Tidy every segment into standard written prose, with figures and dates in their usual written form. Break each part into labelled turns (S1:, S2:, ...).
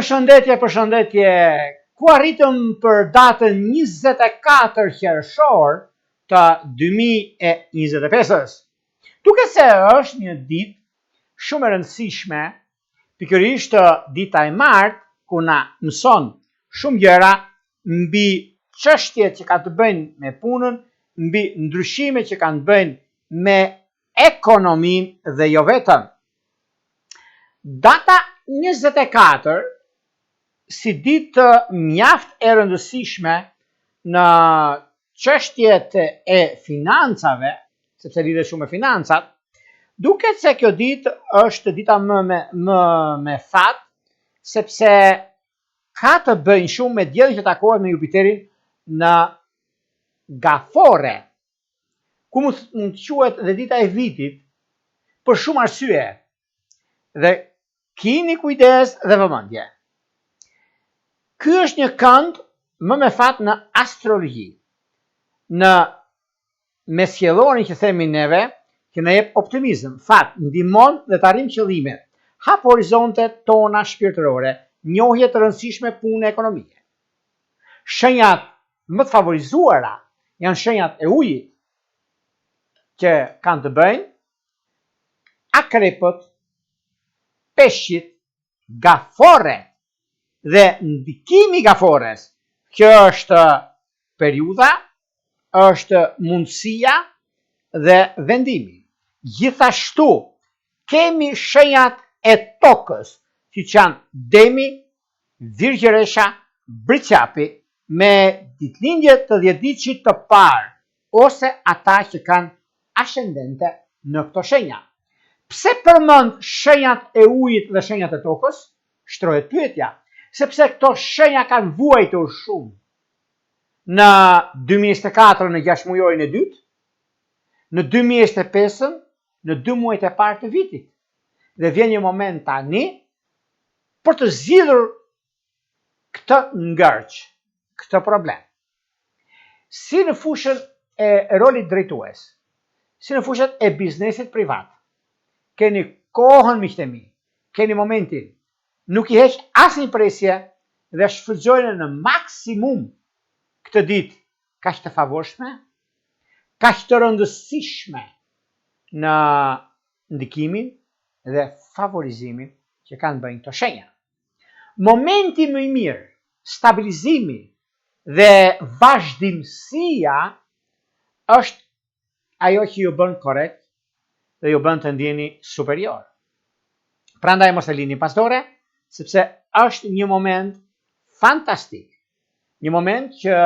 S1: Përshëndetje, përshëndetje. Ku arritëm për datën 24 qershor të 2025-ës. Duket se është një ditë shumë e rëndësishme, pikërisht dita e martë, ku na mëson shumë gjëra mbi çështjet që kanë të bëjnë me punën, mbi ndryshimet që kanë të bëjnë me ekonominë dhe jo vetëm. Data 24 si ditë mjaft e rëndësishme në çështjet e financave, sepse lidhet shumë me financat, duket se kjo ditë është dita më me, më me fat, sepse ka të bëjnë shumë me diellin që takohet me Jupiterin në Gaforre, ku mund të quhet dhe dita e vitit për shumë arsye. Dhe kini kujdes dhe vëmendje. Ky është një kënd më me fat në astrologji. Në mesqiellorin që themi neve, që na jep optimizëm, fat, ndihmon dhe të arrijmë qëllimet, hap horizontet tona shpirtërore, njohje të rëndësishme pune ekonomike. Shenjat më të favorizuara janë shenjat e ujit, që kanë të bëjnë akrepët, peshqit, gaforret dhe ndikimi i gaforres, që është periudha, është mundësia dhe vendimi. Gjithashtu, kemi shenjat e tokës, siç janë demi, virgjëresha, bricjapi, me ditëlindje të dhjetëditëshit të parë ose ata që kanë ascendente në këto shenja. Pse përmend shenjat e ujit dhe shenjat e tokës? Shtrohet pyetja, sepse këto shenja kanë vuajtur shumë në 2024 në gjashtëmujorin e dytë, në 2025 në dy muajt e parë të vitit. Dhe vjen një moment tani për të zgjidhur këtë ngërç, këtë problem. Si në fushën e rolit drejtues, si në fushën e biznesit privat, keni kohën miqtë e mi, keni momentin, nuk i heq asnjë presje dhe shfrytëzojeni në maksimum këtë ditë kaq të favorshme, kaq të rëndësishme në ndikimin dhe favorizimin që kanë të bëjnë këto shenja. Momenti më i mirë, stabilizimi dhe vazhdimësia është ajo që ju bën korrekt dhe ju bën të ndjeni superior. Prandaj mos e lini pas dore, sepse është një moment fantastik. Një moment që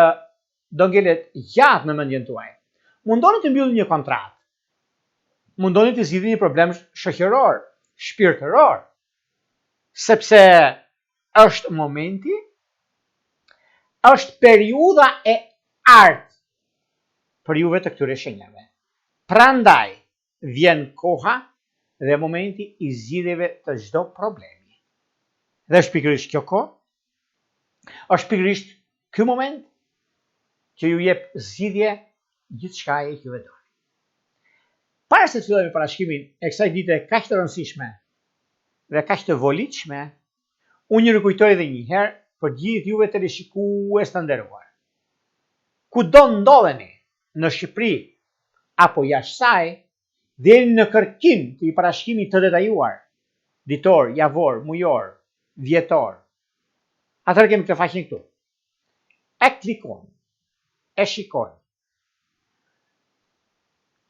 S1: do ngelet gjatë në mendjen tuaj. Mundoni të mbyllni një kontratë. Mundoni të zgjidhni një problem shoqëror, shpirtëror, sepse është momenti, është periudha e artë për juve të këtyre shenjave. Prandaj vjen koha dhe momenti i zgjidhjeve të çdo problemi. Dhe është pikërisht kjo kohë, është pikërisht ky moment që ju jep zgjidhje gjithçkaje që juve doni. Para se të fillojmë parashikimin e kësaj dite kaq të rëndësishme dhe kaq të volitshme, unë ju rikujtoj edhe një herë për gjithë juve teleshikues të nderuar. Kudo ndodheni në Shqipëri apo jashtë saj, dhe jeni në kërkim të një parashikimi të detajuar, ditor, javor, mujor, vjetor. Atëherë kemi këtë faqen këtu. E klikoni, e shikoni.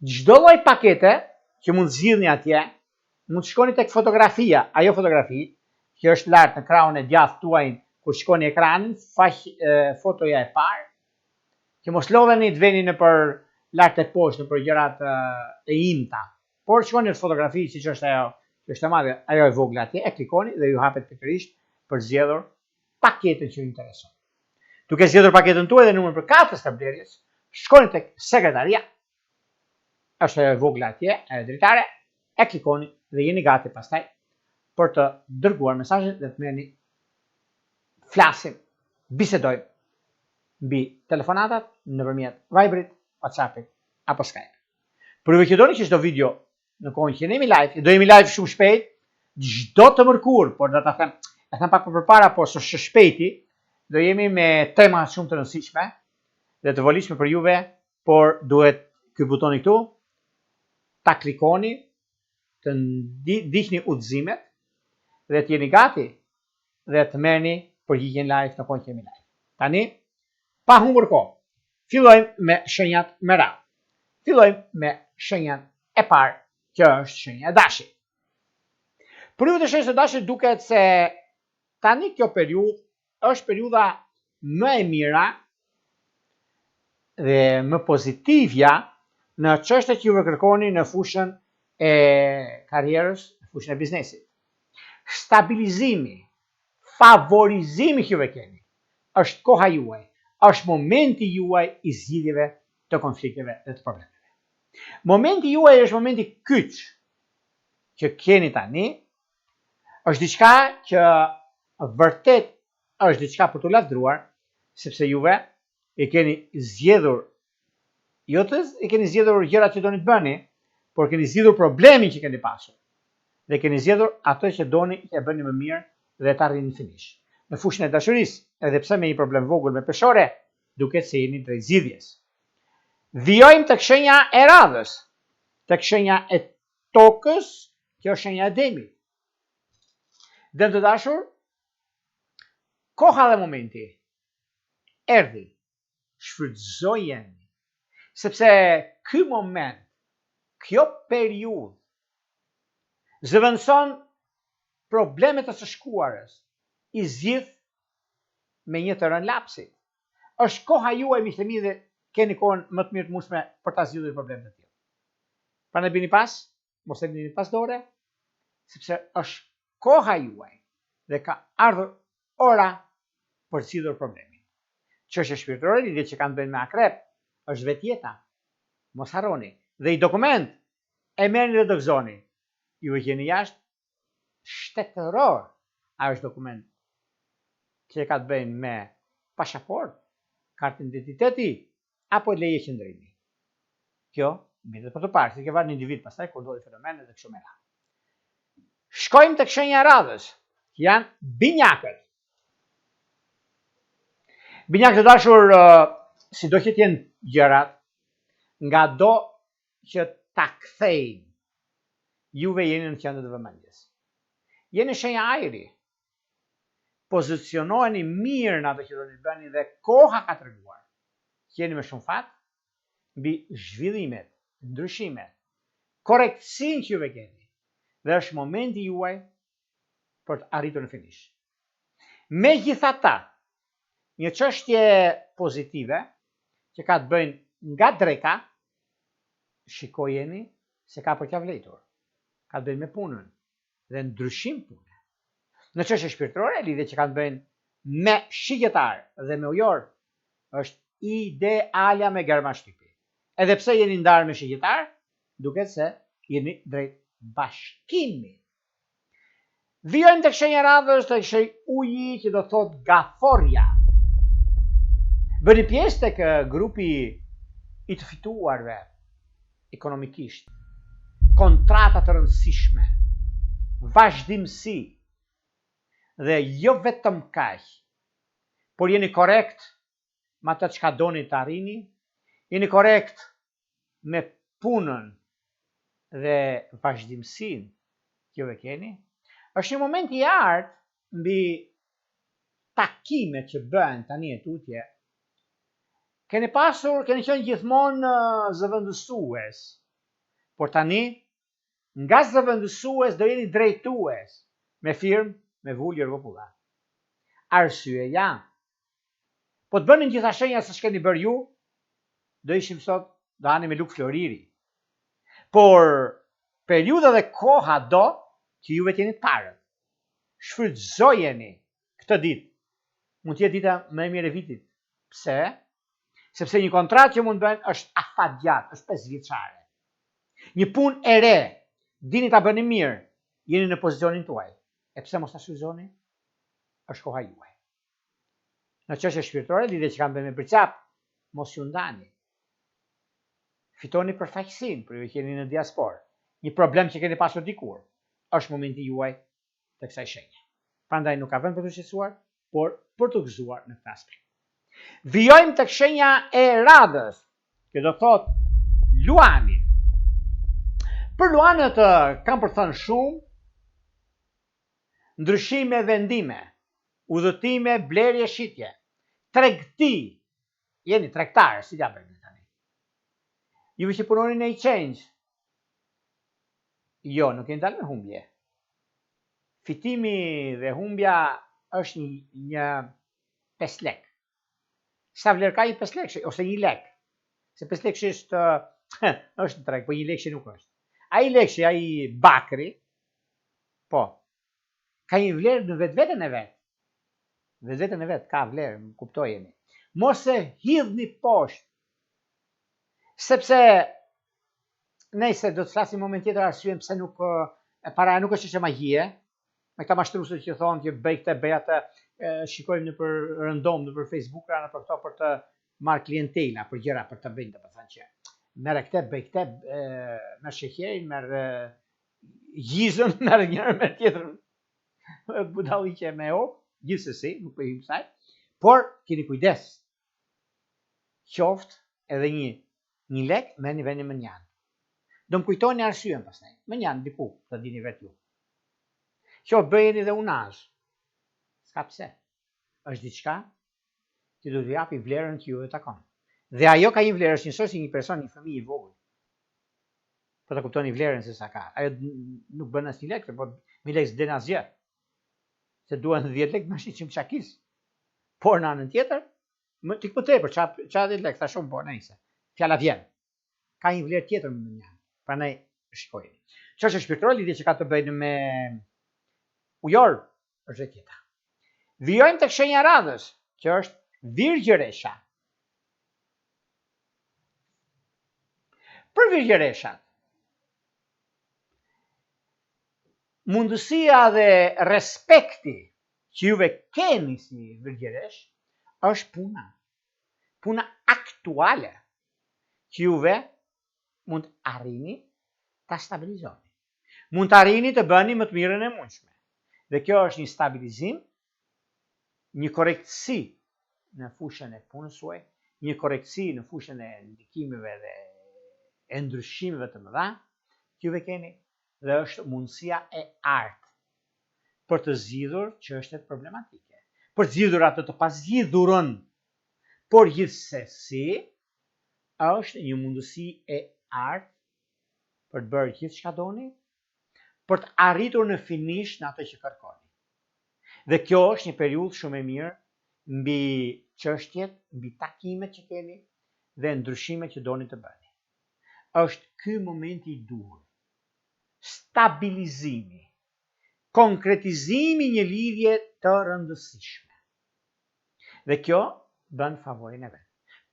S1: Çdo lloj pakete që mund të zgjidhni atje, mund të shkoni tek fotografia, ajo fotografi që është lart në krahun e djathtë tuaj kur shikoni ekranin, faq fotoja e parë, që mos lodheni të veni nëpër lart e poshtë nëpër gjërat e imta. Por shkoni në fotografi siç është ajo, që është e madhe, ajo e vogla atje, e klikoni dhe ju hapet pikërisht për zgjedhur paketën që ju intereson. Duke zgjedhur paketën tuaj dhe numrin përkatës të blerjes, shkoni tek sekretaria, është ajo e vogla atje, ajo dritare, e klikoni dhe jeni gati pastaj për të dërguar mesazhin dhe të merrni flasim, bisedojmë mbi telefonatat nëpërmjet Viberit, WhatsAppit apo Skype. Për juve që doni që çdo video në kohën që ne jemi live, do jemi live shumë shpejt, çdo të mërkur, por do ta them E thamë pak më përpara, por së shpejti do jemi me tema shumë të rëndësishme dhe të volitshme për juve, por duhet ky butoni këtu ta klikoni, të ndiqni udhëzimet dhe të jeni gati dhe të merrni përgjigjen live në kohën që jemi live. Tani, pa humbur kohë, fillojmë me shenjat me radhë. Fillojmë me shenjën e parë, që është shenja e dashit. Për ju të shenjës së dashit duket se tani kjo periudhë është periudha më e mira dhe më pozitivja në çështjet që juve kërkoni në fushën e karrierës, në fushën e biznesit. Stabilizimi, favorizimi që juve keni, është koha juaj, është momenti juaj i zgjidhjeve të konflikteve dhe të problemeve. Momenti juaj është momenti kyç që keni tani, është diçka që vërtet është diçka për t'u lavdruar, sepse juve i keni zgjedhur jo të i keni zgjedhur gjërat që doni të bëni, por keni zgjidhur problemin që keni pasur. Dhe keni zgjedhur atë që doni që e bëni më mirë dhe të arrini në finish. Në fushën e dashurisë, edhe pse me një problem vogël me peshore, duket se jeni drejt zgjidhjes. Vijojmë tek shenja e radhës, tek shenja e tokës, kjo është shenja e demit. Dem të dashur, koha dhe momenti erdhi, shfrytëzojeni, sepse ky moment, kjo periudhë zëvendëson problemet e së shkuarës, i zgjidh me një të rënë lapsit. Është koha juaj miqtë e mi dhe keni kohën më të mirë të mundshme për ta zgjidhur një problem të tillë. Prandaj bini pas, mos e lini pas dore, sepse është koha juaj dhe ka ardhur ora për të zgjidhur problemin. Çështje shpirtërore, lidhje që kanë të bëjnë me akrep, është vetë jeta. Mos harroni. Dhe një dokument e merrni dhe do gëzoni. Ju e gjeni jashtë shtetëror. A është dokument që ka të bëjnë me pasaport, kartë identiteti apo leje qëndrimi. Kjo mbetet për të parë, se kjo varet në individ pastaj kur ndodhin fenomene dhe kështu me radhë. Shkojmë tek shenja e radhës, që janë binjakët. Binjakë të dashur, sido që të jenë gjërat, ngado që ta kthejnë, juve jeni në qendër të vëmendjes. Jeni shenja ajri. Pozicionoheni mirë në atë që doni të bëni dhe koha ka treguar që jeni me shumë fat mbi zhvillimet, ndryshimet, korrektësinë që juve keni dhe është momenti juaj për të arritur në finish. Megjithatë, një çështje pozitive që ka të bëjnë nga dreka, shikojeni se ka për t'ia vlejtur. Ka të bëjnë me punën dhe ndryshim pune. Në çështje shpirtërore, lidhje që kanë të bëjnë me shigjetar dhe me ujor, është idealja me germa shtypi. Edhe pse jeni ndarë me shigjetar, duket se jeni drejt bashkimit. Vijojmë tek shenja e radhës, tek shenjë uji që do thotë gaforja. Bëni pjesë tek grupi i të fituarve ekonomikisht. Kontrata të rëndësishme, vazhdimësi dhe jo vetëm kaq, por jeni korrekt me atë çka doni të arrini, jeni korrekt me punën dhe vazhdimësinë që juve keni, është një moment i artë mbi takimet që bëhen tani e tutje. Keni pasur, keni qenë gjithmonë zëvendësues, por tani nga zëvendësues do jeni drejtues me firmë me vulë Jorgo Pulla. Arsyeja, po të bënin gjitha shenjat siç keni bërë ju, do ishim sot, do hanim me lugë floriri. Por periudha dhe koha do që juve të jeni të parët. Shfrytëzojeni këtë ditë. Mund të jetë dita më e mirë e vitit. Pse? Sepse një kontratë që mund të bëjnë është afatgjatë, është 5 vjeçare. Një punë e re, dini ta bëni mirë, jeni në pozicionin tuaj. E pse mos ta shfrytëzoni? Është koha juaj. Në çështje shpirtërore, lidhje që kanë të bëjnë me Bricjap, mos ju ndani. Fitoni përfaqësinë për ju që jeni në diasporë. Një problem që keni pasur dikur, është momenti juaj të kësaj shenje. Prandaj nuk ka vend për t'u shqetësuar, por për t'u gëzuar në këtë aspekt. Vijojmë tek shenja e radhës, që do thotë Luani. Për Luanët kam për të thënë shumë ndryshime vendime, udhëtime, blerje, shitje, tregti, jeni tregtar, si t'ja bëjmë tani. Juve që punoni në exchange, jo, nuk jeni dalë me humbje. Fitimi dhe humbja është një, një 5 lek. Sa vlerë ka një 5 lekë ose një lek? Se 5 lekë është është në treg, po një lekë nuk është. Ai lekshi, ai bakri, po, ka një vlerë në vetveten e vet. Vetveten e vet ka vlerë, më kuptojeni. Mos e hidhni poshtë. Sepse Nejse, do të flasim moment tjetër arsyen pse nuk e para nuk është çështje magjie, me këta mashtruesit që thonë që bëj këtë, bëj atë, shikojmë nëpër rëndom, nëpër Facebook, nëpër këto për të marrë klientela, për gjëra për të bëjnë, domethënë që merre këtë, bëj këtë, merr sheqerin, merr gjizën, merr njërën, merr tjetrën, budalliqe me op, gjithsesi, nuk po i hyjmë kësaj, por keni kujdes, qoftë edhe një një lek merrni vëni mënjanë. Do më kujtoni arsyen pastaj. Mënjanë diku, ta dini vetë ju. Qoftë bëjeni dhe unazë. S'ka pse. Është diçka që do t'ju japi vlerën që juve takon. Dhe ajo ka një vlerë, është njësoj si një person, një fëmijë i vogël. Po ta kuptoni vlerën se sa ka. Ajo nuk bën asnjë lek, po me lek s'blen asgjë. Se duhen 10 lek më shumë çakis. Por në anën tjetër, Më tik më tepër, ça ça 10 lek, tha shumë po, nejse. Fjala vjen. Ka një vlerë tjetër mënjanë. Prandaj shikojeni. Çështje shpirtërore lidhje që ka të bëjnë me ujor është e tjetra. Vijojmë tek shenja e radhës, që është Virgjëresha. Për Virgjëreshat, mundësia dhe respekti që juve keni si virgjëresh është puna. Puna aktuale që juve mund të arrini ta stabilizoni. Mund të arrini të bëni më të mirën e mundshme. Dhe kjo është një stabilizim, një korrektësi në fushën e punës suaj, një korrektësi në fushën e ndikimeve dhe e ndryshimeve të mëdha që juve keni dhe është mundësia e artë për të zgjidhur çështjet problematike, për të zgjidhur atë të pazgjidhurën, por gjithsesi është një mundësi e artë për të bërë gjithçka doni, për të arritur në finish në atë që kërkoni. Dhe kjo është një periudhë shumë e mirë mbi çështjet, mbi takimet që keni dhe ndryshimet që doni të bëni. Është ky momenti i duhur stabilizimi, konkretizimi i një lidhje të rëndësishme. Dhe kjo bën favorin e vet.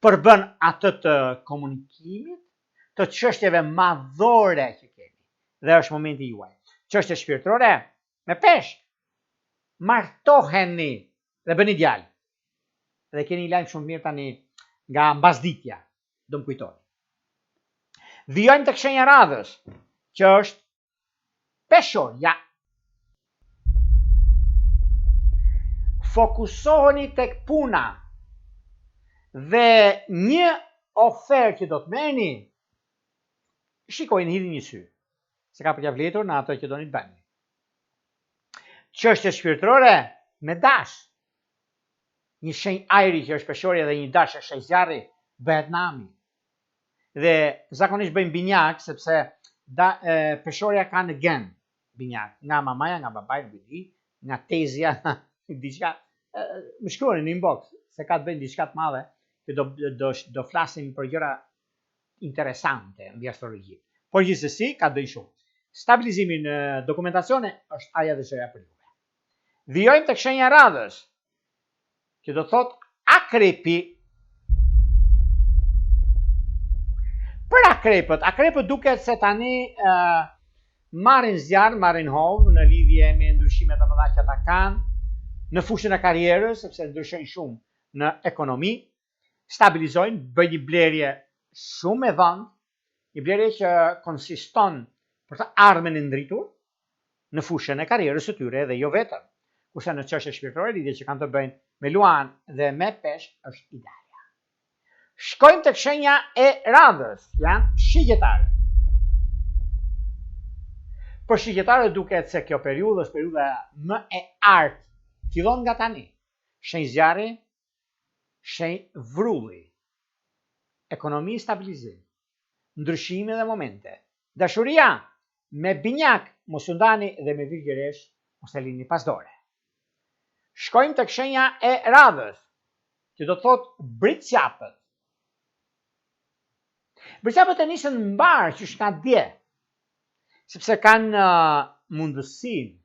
S1: Përbën atë të komunikimit, të çështjeve madhore që keni. Dhe është momenti juaj. Çështje shpirtërore me peshk. Martoheni dhe bëni djalë. Dhe keni një lajm shumë mirë tani nga mbasditja. Do më kujtoni. Vijojmë tek shenja e radhës, që është peshorja. Fokusoheni tek puna dhe një ofertë që do të merrni, shikojeni hidhni një sy, se ka për t'ja vlejtur në atë që doni të bëni. Çështje shpirtërore me dash. Një shenjë ajri që është peshorja dhe një dash është shenjë zjarri, bëhet nami. Dhe zakonisht bëjnë binjak sepse da, e, peshorja ka në gen binjak, nga mamaja, nga babai, nuk e di, nga tezja, diçka. Më shkruani në inbox se ka të bëjnë diçka të madhe që do do do flasim për gjëra interesante mbi astrologji. Por gjithsesi ka të bëjë shumë. Stabilizimi në dokumentacione është aja dhe zëja për juve. Vijojmë tek shenja e radhës, që do thotë akrepi. Për akrepët, akrepët duket se tani uh, marrin zjarr, marrin hov në lidhje me ndryshimet e mëdha që ata kanë në fushën e karrierës, sepse ndryshojnë shumë në ekonomi, stabilizojnë, bëjnë një blerje shumë e vend, një blerje që konsiston për të ardhmen e ndritur në fushën e karrierës së tyre dhe jo vetëm. Kurse në çështje shpirtërore lidhje që kanë të bëjnë me luan dhe me peshq është idealja. Shkojmë tek shenja e radhës, janë shigjetarët. Për shigjetarët duket se kjo periudhë është periudha më e artë. Fillon nga tani. Shenjë zjarri, shenjë vrulli. Ekonomi stabilizim. Ndryshime dhe momente. Dashuria me binjak mos u ndani dhe me virgjëreshë mos e lini pas dore. Shkojmë tek shenja e radhës, që do të thotë bricjapët. Bricjapët e nisën mbarë qysh nga dje, sepse kanë uh, mundësinë,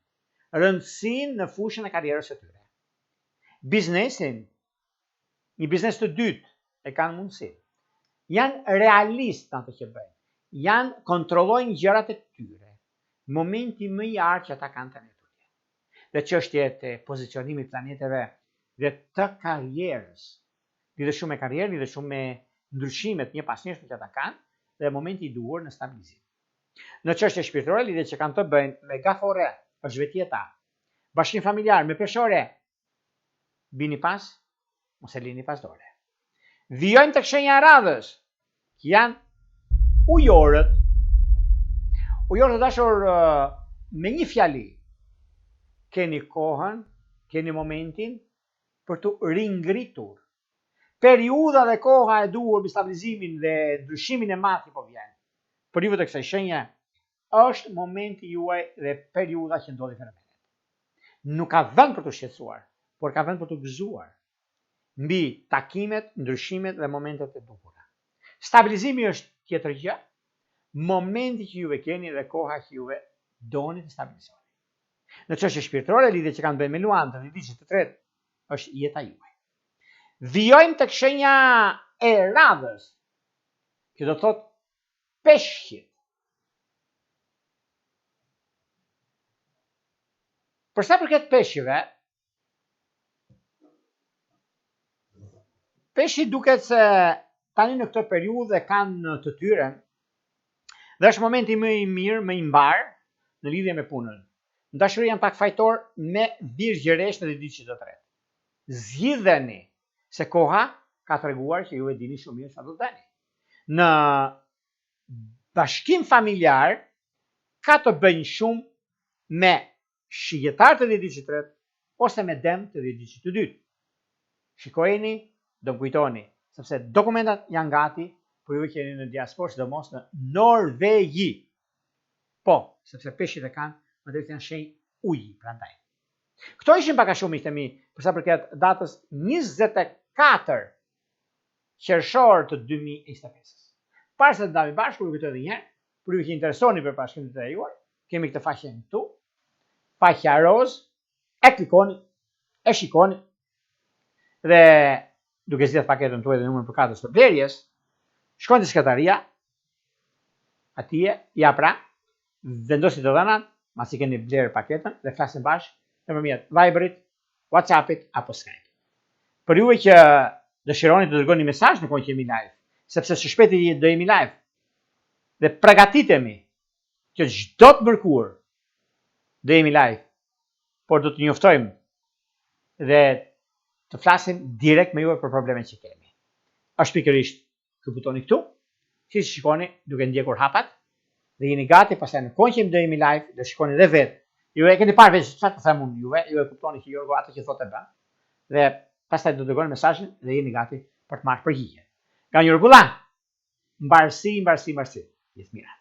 S1: rëndësinë në fushën e karrierës së tyre. Biznesin, një biznes të dytë e kanë mundësinë. Janë realistë në atë që bëjnë. Janë kontrollojnë gjërat e tyre. Momenti më i artë që ata kanë tani tutje. Dhe çështjet e pozicionimit planeteve dhe të karrierës. Lidhet shumë me karrierën, lidhet shumë me ndryshimet njëpasnjëshme që ata kanë dhe momenti i duhur në stabilizim. Në çështje shpirtërore lidhjet që kanë të bëjnë me gaforre, është vetë jeta. Bashkim familjar me peshore, bini pas, mos e lini pas dore. Vijojmë tek shenja e radhës, që janë ujorët. Ujorët të dashur me një fjali, keni kohën, keni momentin për t'u ringritur. Periudha dhe koha e duhur mbi stabilizimin dhe ndryshimin e madh që po vjen. Për juve të kësaj shenje, është momenti juaj dhe periudha që ndodhin fenomenet. Nuk ka vend për t'u shqetësuar, por ka vend për t'u gëzuar mbi takimet, ndryshimet dhe momentet e duhura. Stabilizimi është tjetër gjë, momenti që juve keni dhe koha që juve doni të stabilizoni. Në çështje shpirtërore, lidhje që kanë të bëjnë me luan të dhjetëditëshit të tretë, është jeta juaj. Vijojmë tek shenja e radhës, që do të thotë peshqit. Për sa përket peshqve, peshqit duket se tani në këtë periudhë e kanë të tyren dhe është momenti më i mirë, më i mbarë në lidhje me punën. Në dashuri janë pak fajtorë me virgjëreshë në dhjetëditëshit të tretë. Zgjidheni se koha ka treguar që ju e dini shumë mirë çfarë do të bëni. Në bashkim familjar ka të bëjnë shumë me shigjetar të dhjetëditëshit të tretë ose me dem të dhjetëditëshit të dytë. Shikojeni, do më kujtoni, sepse dokumentat janë gati për ju që jeni në diasporë, sidomos në Norvegji. Po, sepse peshqit e kanë, më drejt janë shenjë uji, prandaj. Këto ishin pak a shumë miqtë e mi, për sa përket datës 24 qershor të 2025-ës. Para se të ndahemi bashkë, ju kujtoj edhe një herë, për ju që interesoni për parashikim të detajuar, kemi këtë faqen këtu, faqja rozë, e klikoni, e shikoni, dhe duke zgjedhur paketën tuaj dhe numrin përkatës të blerjes, shkoni te sekretaria, atje, ja pra, vendosni të dhënat, masi keni blerë paketën dhe flasim bashkë nëpërmjet Viberit, WhatsAppit apo Skype. Për juve që dëshironi të dërgoni mesazh në kohën që jemi live, sepse së shpejti do jemi live dhe përgatitemi që çdo të mërkurë do jemi live, por do të njoftojmë dhe të flasim direkt me juve për problemet që kemi. Është pikërisht ky butoni këtu, siç shikoni duke ndjekur hapat dhe jeni gati pastaj në kohën që do jemi live, do shikoni dhe vetë. Ju e keni parë vetë çfarë të them unë juve, ju e kuptoni që Jorgo atë që thotë e bën. Dhe pastaj do dërgoni mesazhin dhe jeni gati për të marrë përgjigje. Nga një rregulla. Mbarësi, mbarësi, mbarësi. Gjithë të mirat.